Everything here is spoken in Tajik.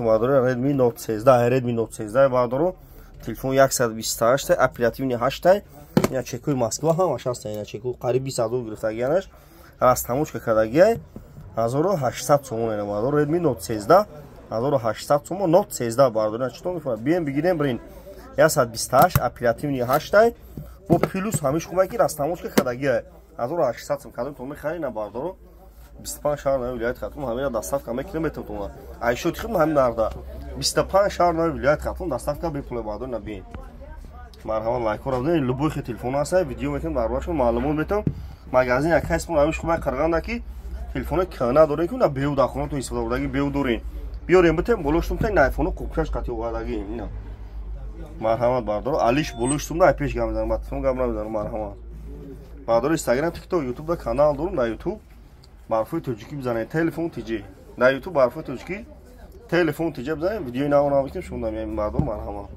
Алейкум, бардоро. Redmi Note 13, Redmi Note 13, бардоро. Телефон 128, оперативный 8, ина чекои Москва ҳамаш ҳаст, ина чеку қариб 20 ҳазор гирифтагианаш, растамочка кардагиай, 1800 сомон ина, бардоро. Redmi Note 13 1800 сомон, Note 13, бардоро. Читон мефурад? Бием, бигирем, бирин. 128, оперативный 8, бо плюс ҳамиш хубай, ки растамочка кардагиай, 1800 сом. Кадом то мехарина, бардоро? 25 шаҳр нави вилояти Хатлон ҳамина доставка мекунем, метавонад. Айшоти худм ҳамин нарда. 25 шаҳр нави вилояти Хатлон доставка бепуле, бардор, набиен. Марҳамат, лайкҳоро бизанед. Любой хе телефон ҳаста, видео мекунем дар бораашон, маълумот метавон. Магазин як касб ҳамиш хубай қарғанда, ки телефони кана дорем, ки на беу дар хонатон истифода бурдаги, беу дорем. Биёрем, битем, болоштум та айфоно қупшаш қати овардаги ина. Марҳамат, бардор, алиш болоштум да пеш гап мезанам, ба телефон гап намезанам. Марҳамат, бардор. Инстаграм, Тикток, Ютуб да канал дорум. Дар Ютуб Барфои Тоҷикӣ бизанед, Телефон ТЖ. Дар Ютуб Барфои Тоҷикӣ, Телефон ТЖ бизанед, видеои наво навиктем, шумо намеем, бардор. Марҳамат.